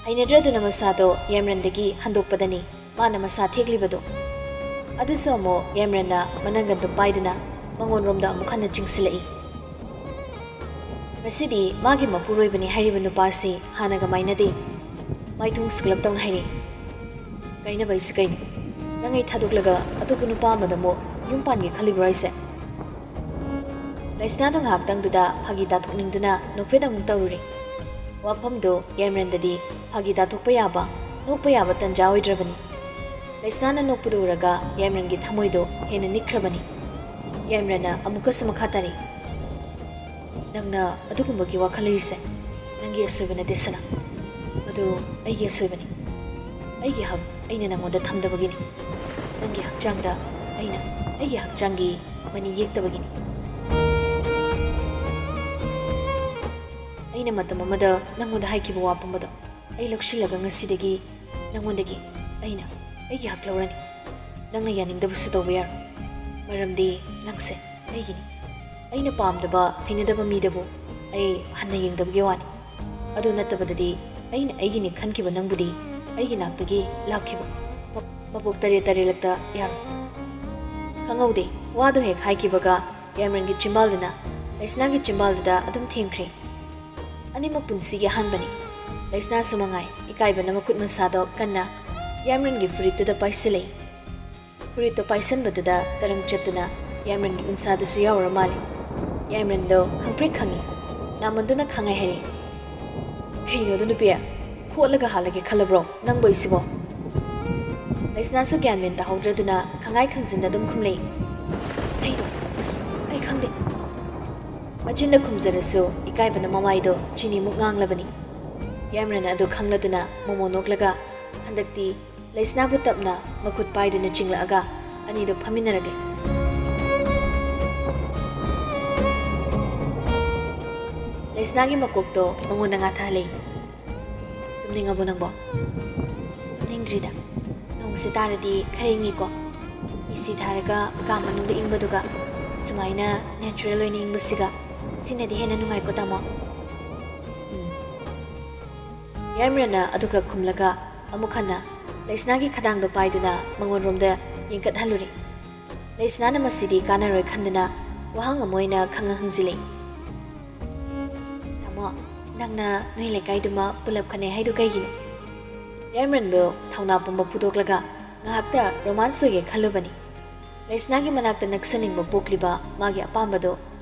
ꯍꯩꯅꯗ꯭ꯔꯗꯨꯅ ꯃꯁꯥꯗꯣ ꯌꯥꯏꯃꯔꯟꯗꯒꯤ ꯍꯟꯗꯣꯛꯄꯗꯅꯤ ꯃꯥꯅ ꯃꯁꯥ ꯊꯦꯛꯂꯤꯕꯗꯣ꯫ ꯑꯗꯨꯁꯨ ꯑꯃꯨꯛ ꯌꯥꯏꯃꯔꯟꯅ ꯃꯅꯒꯟꯗꯣ ꯄꯥꯏꯗꯨꯅ ꯃꯉꯣꯟꯔꯣꯝꯗ ꯑꯃꯨꯛ ꯍꯟꯅ ꯆꯤꯡꯁꯤꯜꯂꯛꯏ꯫ ꯉꯁꯤꯗꯤ ꯃꯥꯒꯤ ꯃꯄꯨꯔꯣꯏꯕꯅꯤ ꯍꯥꯏꯔꯤꯕ ꯅꯨꯄꯥꯁꯤ ꯍꯥꯟꯅꯒ ꯃꯥꯏꯅꯗꯦ꯫ ꯃꯥꯏꯊꯣꯡ ꯁꯨꯛꯂꯞ ꯇꯧꯅ ꯍꯥꯏꯔꯛꯏ꯫ "ꯀꯥꯏꯅꯕ ꯍꯥꯏꯁꯤ ꯀꯩꯅꯣ? ꯅꯪ ꯑꯩ ꯊꯥꯗꯣꯛꯂꯒ ꯑꯇꯣꯞꯄ ꯅꯨꯄꯥ ꯑꯃꯗ ꯑꯃꯨꯛ ꯌꯨꯝ ꯄꯥꯟꯒꯦ ꯈꯜꯂꯤꯕ꯭ꯔꯣ ꯍꯥꯏꯁꯦ?" ꯂꯩꯁꯅꯥꯗꯣ ꯉꯥꯏꯍꯥꯛꯇꯪꯗꯨꯗ ꯐꯥꯒꯤ ꯇꯥꯊꯣꯛꯅꯤꯡꯗꯨꯅ ꯅꯣꯛꯐꯦꯠ ꯑꯃꯨꯛ ꯇꯧꯔꯨꯔꯦ꯫ ꯋꯥꯐꯝꯗꯣ ꯌꯥꯏꯃꯔꯟꯗꯗꯤ ꯐꯥꯒꯤ ꯇꯥꯊꯣꯛꯄ ꯌꯥꯕ, ꯅꯣꯛꯄ ꯌꯥꯕ ꯇꯟꯖꯥ ꯑꯣꯏꯗ꯭ꯔꯕꯅꯤ꯫ ꯂꯩꯁꯅꯥꯅ ꯅꯣꯛꯄꯗꯨ ꯎꯔꯒ ꯌꯥꯏꯃꯔꯟꯒꯤ ꯊꯃꯣꯏꯗꯣ ꯍꯦꯟꯅ ꯅꯤꯛꯈ꯭ꯔꯕꯅꯤ꯫ ꯌꯥꯏꯃꯔꯟꯅ ꯑꯃꯨꯛꯀꯁꯨ ꯃꯈꯥ ꯇꯥꯔꯛꯏ꯫ "ꯅꯪꯅ ꯑꯗꯨꯒꯨꯝꯕꯒꯤ ꯋꯥꯈꯜ ꯂꯩꯔꯤꯁꯦ ꯅꯪꯒꯤ ꯑꯁꯣꯏꯕ ꯅꯠꯇꯦ ꯁꯅꯥ꯫ ꯃꯗꯨ ꯑꯩꯒꯤ ꯑꯁꯣꯏꯕꯅꯤ꯫ ꯑꯩꯒꯤ ꯍꯛ ꯑꯩꯅ ꯅꯪꯉꯣꯟꯗ ꯊꯝꯗꯕꯒꯤꯅꯤ꯫ ꯅꯪꯒꯤ ꯍꯛꯆꯥꯡꯗ ꯑꯩꯅ ꯑꯩꯒꯤ ꯍꯛꯆꯥꯡꯒꯤ ꯃꯅꯤ ꯌꯦꯛꯇꯕꯒꯤꯅꯤ꯫" ꯑꯩꯅ ꯃꯇꯝ ꯑꯃꯗ ꯅꯪꯉꯣꯟꯗ ꯍꯥꯏꯈꯤꯕ ꯋꯥ ꯄꯨꯝꯕꯗꯣ ꯑꯩ ꯂꯧꯁꯤꯜꯂꯒ ꯉꯁꯤꯗꯒꯤ ꯅꯪꯉꯣꯟꯗꯒꯤ ꯑꯩꯅ ꯑꯩꯒꯤ ꯍꯛ ꯂꯧꯔꯅꯤ꯫ ꯅꯪꯅ ꯌꯥꯅꯤꯡꯗꯕꯁꯨ ꯇꯧꯕ ꯌꯥꯔꯣꯏ, ꯃꯔꯝꯗꯤ ꯅꯪꯁꯦ ꯑꯩꯒꯤꯅꯤ꯫ ꯑꯩꯅ ꯄꯥꯝꯗꯕ, ꯍꯩꯅꯗꯕ ꯃꯤꯗꯕꯨ ꯑꯩ ꯍꯟꯅ ꯌꯦꯡꯗꯕꯒꯤ ꯋꯥꯅꯤ꯫ ꯑꯗꯨ ꯅꯠꯇꯕꯗꯗꯤ ꯑꯩꯅ ꯑꯩꯒꯤꯅꯤ ꯈꯟꯈꯤꯕ ꯅꯪꯕꯨꯗꯤ ꯑꯩꯒꯤ ꯅꯥꯛꯇꯒꯤ ꯂꯥꯞꯈꯤꯕ ꯃ-, ꯃꯄꯣꯛ ꯇꯔꯦꯠ ꯇꯔꯦꯠꯂꯛꯇ ꯌꯥꯔꯣꯏ꯫ ꯈꯪꯍꯧꯗꯦ, ꯋꯥꯗꯣ ꯍꯦꯛ ꯍꯥꯏꯈꯤꯕꯒ ꯌꯥꯏꯃꯔꯟꯒꯤ ꯆꯤꯝꯕꯥꯜꯗꯨꯅ ꯂꯩꯁꯅꯥꯒꯤ ꯆꯤꯝꯕꯥꯜꯗꯨꯗ ꯑꯗꯨꯝ ꯊꯦꯡꯈ꯭ꯔꯦ꯫ ꯑꯅꯤꯃꯛ ꯄꯨꯟꯁꯤꯒꯤ ꯑꯍꯥꯟꯕꯅꯤ꯫ ꯂꯩꯁꯅꯥꯁꯨ ꯃꯉꯥꯏ, ꯏꯀꯥꯏꯕꯅ ꯃꯈꯨꯠ ꯃꯁꯥꯗꯣ ꯀꯟꯅ ꯌꯥꯏꯃꯔꯟꯒꯤ ꯐꯨꯔꯤꯠꯇꯨꯗ ꯄꯥꯏꯁꯤꯜꯂꯛꯏ꯫ ꯐꯨꯔꯤꯠꯇꯣ ꯄꯥꯏꯁꯟꯕꯗꯨꯗ ꯇꯔꯪ ꯆꯠꯇꯨꯅ ꯌꯥꯏꯃꯔꯟꯒꯤ ꯎꯟꯁꯥꯗꯨꯁꯨ ꯌꯥꯎꯔ ꯃꯥꯜꯂꯦ꯫ ꯌꯥꯏꯃꯔꯟꯗꯣ ꯈꯪꯄ꯭ꯔꯦꯛ ꯈꯪꯉꯤ꯫ ꯅꯥꯃꯟꯗꯨꯅ ꯈꯪꯉꯦ ꯍꯥꯏꯔꯦ꯫ "ꯀꯩꯅꯣꯗ ꯅꯨꯄꯤ? ꯈꯣꯠꯂꯒ ꯍꯥꯜꯂꯒꯦ ꯈꯜꯂꯕ꯭ꯔꯣ ꯅꯪꯕꯣ ꯑꯩꯁꯤꯕꯣ?" ꯂꯩꯁꯅꯥꯁꯨ ꯒ꯭ꯌꯥꯟ ꯃꯦꯟ ꯇꯥꯍꯧꯗ꯭ꯔꯗꯨꯅ ꯈꯪꯉꯥꯏ ꯈꯪꯖꯤꯟꯗ ꯑꯗꯨꯝ ꯈꯨꯝꯂꯛꯏ꯫ "ꯀꯩꯅꯣ? ꯑꯁ, ꯑꯩ ꯈꯪꯗꯦ꯫" ꯃꯆꯤꯟꯗ ꯈꯨꯝꯖꯔꯁꯨ ꯏꯀꯥꯏꯕꯅ ꯃꯃꯥꯏꯗꯣ ꯆꯤꯅꯤꯃꯨꯛ ꯉꯥꯡꯂꯕꯅꯤ꯫ ꯌꯥꯏꯃꯔꯟ ꯑꯗꯨ ꯈꯪꯂꯗꯨꯅ ꯃꯣꯃꯣ ꯅꯣꯛꯂꯒ ꯍꯟꯗꯛꯇꯤ ꯂꯩꯁꯅꯥꯕꯨ ꯇꯞꯅ ꯃꯈꯨꯠ ꯄꯥꯏꯗꯨꯅ ꯆꯤꯡꯂꯛꯑꯒ ꯑꯅꯤꯗꯨ ꯐꯝꯃꯤꯟꯅꯔꯛꯂꯦ꯫ ꯂꯩꯁꯅꯥꯒꯤ ꯃꯀꯣꯛꯇꯣ ꯃꯉꯣꯟꯗ ꯉꯥꯊꯍꯜꯂꯦ꯫ "ꯇꯨꯝꯅꯤꯡꯉꯕꯣ ꯅꯪꯕꯣ?" "ꯇꯨꯝꯅꯤꯡꯗ꯭ꯔꯤꯗ꯫ ꯅꯣꯡꯁꯦ ꯇꯥꯔꯗꯤ ꯈꯔ ꯏꯪꯉꯤꯀꯣ꯫ ꯑꯦ ꯁꯤ ꯊꯥꯔꯒ ꯀꯥ ꯃꯅꯨꯡꯗ ꯏꯪꯕꯗꯨꯒ ꯁꯨꯃꯥꯏꯅ natural ꯑꯣꯏꯅ ꯏꯪꯕꯁꯤꯒ, ꯁꯤꯅꯗꯤ ꯍꯦꯟꯅ ꯅꯨꯡꯉꯥꯏꯀꯣ, ꯇꯥꯃꯣ?" ꯎꯝ꯫ ꯌꯥꯏꯃꯔꯟꯅ ꯑꯗꯨꯒ ꯈꯨꯝꯂꯒ ꯑꯃꯨꯛ ꯍꯟꯅ ꯂꯩꯁꯅꯥꯒꯤ ꯈꯗꯥꯡꯗꯣ ꯄꯥꯏꯗꯨꯅ ꯃꯉꯣꯟꯔꯣꯝꯗ ꯌꯦꯡꯀꯠꯍꯜꯂꯨꯔꯦ꯫ ꯂꯩꯁꯅꯥꯅ ꯃꯁꯤꯗꯤ ꯀꯥꯟꯅꯔꯣꯏ ꯈꯟꯗꯨꯅ ꯋꯥꯍꯪ ꯑꯃ ꯑꯣꯏꯅ ꯈꯪꯉ ꯍꯪꯖꯤꯜꯂꯛꯏ꯫ "ꯇꯥꯃꯣ, ꯅꯪꯅ ꯅꯣꯏ ꯂꯩꯀꯥꯏꯗꯨꯃ ꯄꯨꯂꯞ ꯈꯠꯅꯩ ꯍꯥꯏꯗꯨ ꯀꯩꯒꯤꯅꯣ?" ꯌꯥꯏꯃꯔꯟꯕꯨ ꯊꯧꯅꯥ ꯄꯨꯝꯕ ꯐꯨꯗꯣꯛꯂꯒ ꯉꯥꯏꯍꯥꯛꯇ romance ꯑꯣꯏꯒꯦ ꯈꯜꯂꯨꯕꯅꯤ꯫ ꯂꯩꯁꯅꯥꯒꯤ ꯃꯅꯥꯛꯇ ꯅꯛꯁꯟꯅꯤꯡꯕ ꯄꯣꯛꯂꯤꯕ ꯃꯥꯒꯤ ꯑꯄꯥꯝꯕꯗꯣ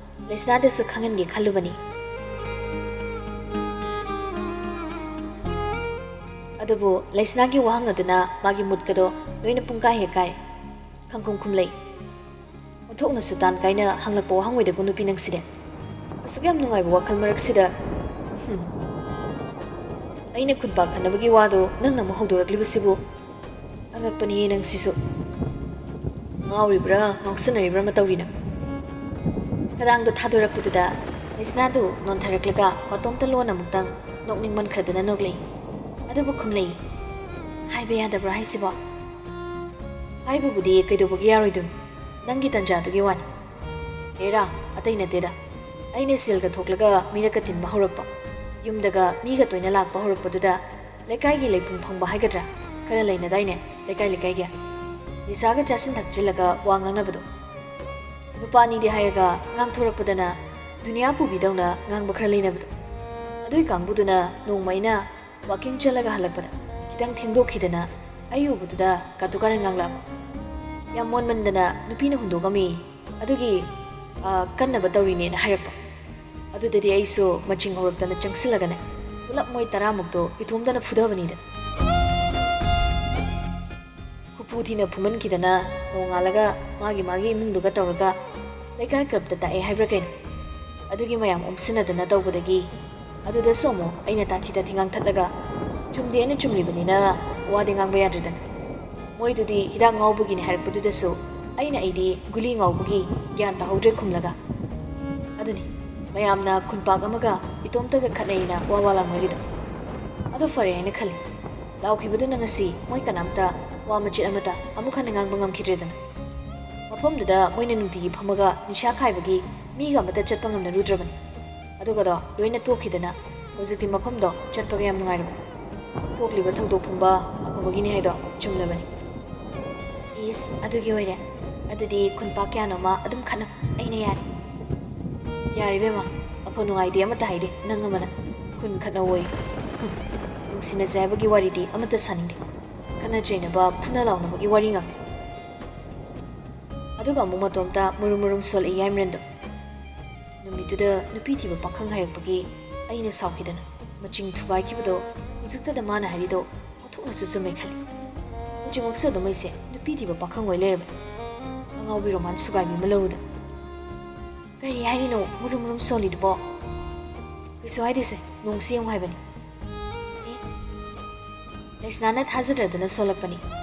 ꯂꯩꯁꯅꯥꯗꯁꯨ ꯈꯪꯍꯟꯒꯦ ꯈꯜꯂꯨꯕꯅꯤ꯫ ꯑꯗꯨꯕꯨ ꯂꯩꯁꯅꯥꯒꯤ ꯋꯥꯍꯪ ꯑꯗꯨꯅ ꯃꯥꯒꯤ ꯃꯨꯠꯀꯗꯣ ꯂꯣꯏꯅ ꯄꯨꯡꯀꯥꯏ ꯍꯦꯛ ꯀꯥꯏ꯫ ꯈꯪꯈꯨꯝ ꯈꯨꯝꯂꯩ꯫ ꯑꯣꯟꯊꯣꯛꯅꯁꯨ ꯇꯥꯟ ꯀꯥꯏꯅ ꯍꯪꯂꯛꯄ ꯋꯥꯍꯪ ꯑꯣꯏꯗꯒꯨꯝ ꯅꯨꯄꯤ ꯅꯪꯁꯤꯗꯤ꯫ ꯑꯁꯨꯛ ꯌꯥꯝ ꯅꯨꯡꯉꯥꯏꯕ ꯋꯥꯈꯜ ꯃꯔꯛꯁꯤꯗ꯫ ꯍꯨꯝ꯫ ꯑꯩꯅ ꯈꯨꯟꯄꯥꯛ ꯈꯟꯅꯕꯒꯤ ꯋꯥꯗꯣ ꯅꯪꯅ ꯑꯃꯨꯛ ꯍꯧꯗꯣꯔꯛꯂꯤꯕꯁꯤꯕꯨ? ꯑꯉꯛꯄꯅꯤꯌꯦ ꯅꯪꯁꯤꯁꯨ꯫ ꯉꯥꯎꯔꯤꯕ꯭ꯔꯥ, ꯉꯥꯎꯁꯟꯅꯔꯤꯕ꯭ꯔꯥ ꯑꯃ ꯇꯧꯔꯤ ꯅꯪ꯫ ꯈꯗꯥꯡꯗꯣ ꯊꯥꯗꯣꯔꯛꯄꯗꯨꯗ ꯂꯩꯁꯅꯥꯗꯨ ꯅꯣꯟꯊꯔꯛꯂꯒ ꯃꯇꯣꯝꯇ ꯂꯣꯟ ꯑꯃꯨꯛꯇꯪ ꯅꯣꯛꯅꯤꯡꯃꯟꯈ꯭ꯔꯗꯨꯅ ꯅꯣꯛꯂꯛꯏ꯫ ꯑꯗꯨꯕꯨ ꯈꯨꯝꯂꯛꯏ, "ꯍꯥꯏꯕ ꯌꯥꯗꯕ꯭ꯔꯥ ꯍꯥꯏꯁꯤꯕꯣ?" "ꯍꯥꯏꯕꯕꯨꯗꯤ ꯀꯩꯗꯧꯕꯒꯤ ꯌꯥꯔꯣꯏꯗꯣꯏꯅꯣ? ꯅꯪꯒꯤ ꯇꯟꯖꯥꯗꯨꯒꯤ ꯋꯥꯅꯤ꯫ ꯍꯦꯔꯥ, ꯑꯇꯩ ꯅꯠꯇꯦꯗ꯫ ꯑꯩꯅ ꯁꯦꯜꯒ ꯊꯣꯛꯂꯒ ꯃꯤꯔꯛꯀ ꯇꯤꯟꯕ ꯍꯧꯔꯛꯄ, ꯌꯨꯝꯗꯒ ꯃꯤꯒ ꯇꯣꯏꯅ ꯂꯥꯛꯄ ꯍꯧꯔꯛꯄꯗꯨꯗ ꯂꯩꯀꯥꯏꯒꯤ ꯂꯩꯄꯨꯡ ꯐꯪꯕ ꯍꯥꯏꯒꯗ꯭ꯔꯥ, ꯈꯔ ꯂꯩꯅꯗꯥꯏꯅꯦ ꯂꯩꯀꯥꯏ ꯂꯩꯀꯥꯏꯒꯤ? ꯅꯤꯁꯥꯒ ꯆꯥꯁꯤꯟ ꯊꯛꯆꯤꯜꯂꯒ ꯋꯥ ꯉꯥꯡꯅꯕꯗꯣ꯫ ꯅꯨꯄꯥꯅꯤꯗꯤ ꯍꯥꯏꯔꯒ ꯉꯥꯡꯊꯣꯔꯛꯄꯗꯅ ꯗꯨꯅꯤꯌꯥ ꯄꯨꯕꯤꯗꯧꯅ ꯉꯥꯡꯕ ꯈꯔ ꯂꯩꯅꯕꯗꯣ꯫ ꯑꯗꯨꯏ ꯀꯥꯡꯕꯨꯗꯨꯅ ꯅꯣꯡꯃ ꯑꯩꯅ ꯋꯥꯀꯤꯡ ꯆꯠꯂꯒ ꯍꯜꯂꯛꯄꯗ ꯈꯤꯇꯪ ꯊꯦꯡꯗꯣꯛꯈꯤꯗꯅ ꯑꯩ ꯎꯕꯗꯨꯗ ꯀꯥꯇꯨ ꯀꯥꯔꯟ ꯉꯥꯡꯂꯛꯑꯕ꯫ ꯌꯥꯝ ꯃꯣꯟꯃꯟꯗꯅ ꯅꯨꯄꯤꯅ ꯍꯨꯟꯗꯣꯛꯑꯝꯃꯤ꯫ ꯑꯗꯨꯒꯤ, ꯑ, ꯀꯟꯅꯕ ꯇꯧꯔꯤꯅꯦꯅ ꯍꯥꯏꯔꯛꯄ꯫ ꯑꯗꯨꯗꯗꯤ ꯑꯩꯁꯨ ꯃꯆꯤꯡ ꯍꯧꯔꯛꯇꯅ ꯆꯪꯁꯤꯜꯂꯒꯅꯦ, ꯄꯨꯂꯞ ꯃꯣꯏ ꯇꯔꯥꯃꯨꯛꯇꯣ ꯏꯇꯣꯝꯗꯅ ꯐꯨꯗꯕꯅꯤꯗ꯫ ꯈꯨꯐꯨ ꯊꯤꯅ ꯐꯨꯃꯟꯈꯤꯗꯅ ꯅꯣꯡꯉꯥꯜꯂꯒ ꯃꯥꯒꯤ ꯃꯥꯒꯤ ꯏꯃꯨꯡꯗꯨꯒ ꯇꯧꯔꯒ ꯂꯩꯀꯥꯏ ꯀ꯭ꯂꯕꯇ ꯇꯥꯛꯑꯦ ꯍꯥꯏꯕ꯭ꯔꯥ ꯀꯩꯅꯣ? ꯑꯗꯨꯒꯤ ꯃꯌꯥꯝ ꯑꯣꯝꯁꯤꯟꯅꯗꯅ ꯇꯧꯕꯗꯒꯤ ꯑꯗꯨꯗꯁꯨ ꯑꯃꯨꯛ ꯑꯩꯅ ꯇꯥꯊꯤ ꯇꯥꯊꯤ ꯉꯥꯡꯊꯠꯂꯒ ꯆꯨꯝꯗꯦꯅ ꯆꯨꯝꯂꯤꯕꯅꯤꯅ ꯋꯥꯗꯤ ꯉꯥꯡꯕ ꯌꯥꯗ꯭ꯔꯦꯗꯅ꯫ ꯃꯣꯏꯗꯨꯗꯤ ꯍꯤꯗꯥꯛ ꯉꯥꯎꯕꯒꯤꯅꯦ ꯍꯥꯏꯔꯛꯄꯗꯨꯗꯁꯨ ꯑꯩꯅ ꯑꯩꯗꯤ ꯒꯨꯂꯤ ꯉꯥꯎꯕꯒꯤ ꯒ꯭ꯌꯥꯟ ꯇꯥꯍꯧꯗ꯭ꯔꯦ ꯈꯨꯝꯂꯒ꯫ ꯑꯗꯨꯅꯤ ꯃꯌꯥꯝꯅ ꯈꯨꯟꯄꯥꯛ ꯑꯃꯒ ꯏꯇꯣꯝꯇꯒ ꯈꯠꯅꯩꯅ ꯋꯥ ꯋꯥ ꯂꯥꯎꯅꯔꯤꯗꯣ꯫ ꯑꯗꯣ ꯐꯔꯦ ꯍꯥꯏꯅ ꯈꯜꯂꯤ꯫ ꯂꯥꯎꯈꯤꯕꯗꯨꯅ ꯉꯁꯤ ꯃꯣꯏ ꯀꯅꯥꯝꯇ ꯋꯥ ꯃꯆꯦꯠ ꯑꯃꯠꯇ ꯑꯃꯨꯛ ꯍꯟꯅ ꯉꯥꯡꯕ ꯉꯝꯈꯤꯗ꯭ꯔꯦꯗꯅ꯫ ꯃꯐꯝꯗꯨꯗ ꯃꯣꯏꯅ ꯅꯨꯡꯇꯤꯒꯤ ꯐꯝꯃꯒ ꯅꯤꯁꯥ ꯈꯥꯏꯕꯒꯤ ꯃꯤꯒ ꯑꯃꯠꯇ ꯆꯠꯄ ꯉꯝꯅꯔꯨꯗ꯭ꯔꯕꯅꯤ꯫ ꯑꯗꯨꯒꯗꯣ ꯂꯣꯏꯅ ꯇꯣꯛꯈꯤꯗꯅ ꯍꯧꯖꯤꯛꯇꯤ ꯃꯐꯝꯗꯣ ꯆꯠꯄꯒ ꯌꯥꯝ ꯅꯨꯡꯉꯥꯏꯔꯕꯅꯤ꯫ ꯊꯣꯛꯂꯤꯕ ꯊꯧꯗꯣꯛ ꯄꯨꯝꯕ ꯑꯐꯕꯒꯤꯅꯤ ꯍꯥꯏꯗꯣ ꯆꯨꯝꯂꯕꯅꯤ꯫ ꯏꯁ, ꯑꯗꯨꯒꯤ ꯑꯣꯏꯔꯦ꯫ ꯑꯗꯨꯗꯤ ꯈꯨꯟꯄꯥꯛ ꯀꯌꯥꯅꯣꯃ ꯑꯗꯨꯝ ꯈꯠꯅꯧ, ꯑꯩꯅ ꯌꯥꯔꯦ꯫ ꯌꯥꯔꯦ ꯏꯕꯦꯝꯃ, ꯑꯐ ꯅꯨꯡꯉꯥꯏꯗꯤ ꯑꯃꯠꯇ ꯍꯥꯏꯗꯦ, ꯅꯪ ꯑꯃꯅ꯫ ꯈꯨꯟ ꯈꯠꯅꯧꯋꯣꯌꯦ꯫ ꯍꯨꯝ, ꯅꯨꯡꯁꯤꯅꯁꯦ ꯍꯥꯏꯕꯒꯤ ꯋꯥꯔꯤꯗꯤ ꯑꯃꯠꯇ ꯁꯥꯅꯤꯡꯗꯦ꯫ ꯈꯠꯅ ꯆꯩꯅꯕ, ꯐꯨꯅ ꯂꯥꯎꯅꯕꯒꯤ ꯋꯥꯔꯤ ꯉꯥꯛꯇ꯫ ꯑꯗꯨꯒ ꯑꯃꯨꯛ ꯃꯇꯣꯝꯇ ꯃꯨꯔꯨꯝ ꯃꯨꯔꯨꯝ ꯁꯣꯜꯂꯛꯏ ꯌꯥꯏꯃꯔꯦꯟꯗꯣ꯫ ꯅꯨꯃꯤꯠꯇꯨꯗ ꯅꯨꯄꯤ ꯊꯤꯕ ꯄꯥꯈꯪ ꯍꯥꯏꯔꯛꯄꯒꯤ ꯑꯩꯅ ꯁꯥꯎꯈꯤꯗꯅ ꯃꯆꯤꯡ ꯊꯨꯒꯥꯏꯈꯤꯕꯗꯣ ꯍꯧꯖꯤꯛꯇꯗ ꯃꯥꯅ ꯍꯥꯏꯔꯤꯗꯣ ꯑꯣꯟꯊꯣꯛꯅꯁꯨ ꯆꯨꯝꯃꯦ ꯈꯜꯂꯤ꯫ ꯍꯧꯖꯤꯛꯃꯛꯁꯨ ꯑꯗꯨꯝ ꯑꯩꯁꯦ ꯅꯨꯄꯤ ꯊꯤꯕ ꯄꯥꯈꯪ ꯑꯣꯏ ꯂꯩꯔꯕꯅꯤ꯫ ꯑꯉꯥꯎꯕꯤ ꯔꯣꯃꯥꯟ ꯁꯨꯒꯥꯏꯕꯤ ꯑꯃ ꯂꯧꯔꯨꯗꯅ꯫ ꯀꯔꯤ ꯍꯥꯏꯔꯤꯅꯣ ꯃꯨꯔꯨꯝ ꯃꯨꯔꯨꯝ ꯁꯣꯜꯂꯤꯗꯨꯕꯣ? ꯀꯩꯁꯨ ꯍꯥꯏꯗꯦꯁꯦ, ꯅꯣꯡꯁꯤ ꯌꯦꯡꯉꯨ ꯍꯥꯏꯕꯅꯤ꯫ ꯑꯦ, ꯂꯩꯁꯅꯥꯅ ꯊꯥꯖꯗ꯭ꯔꯗꯅ ꯁꯣꯜꯂꯛꯄꯅꯤ꯫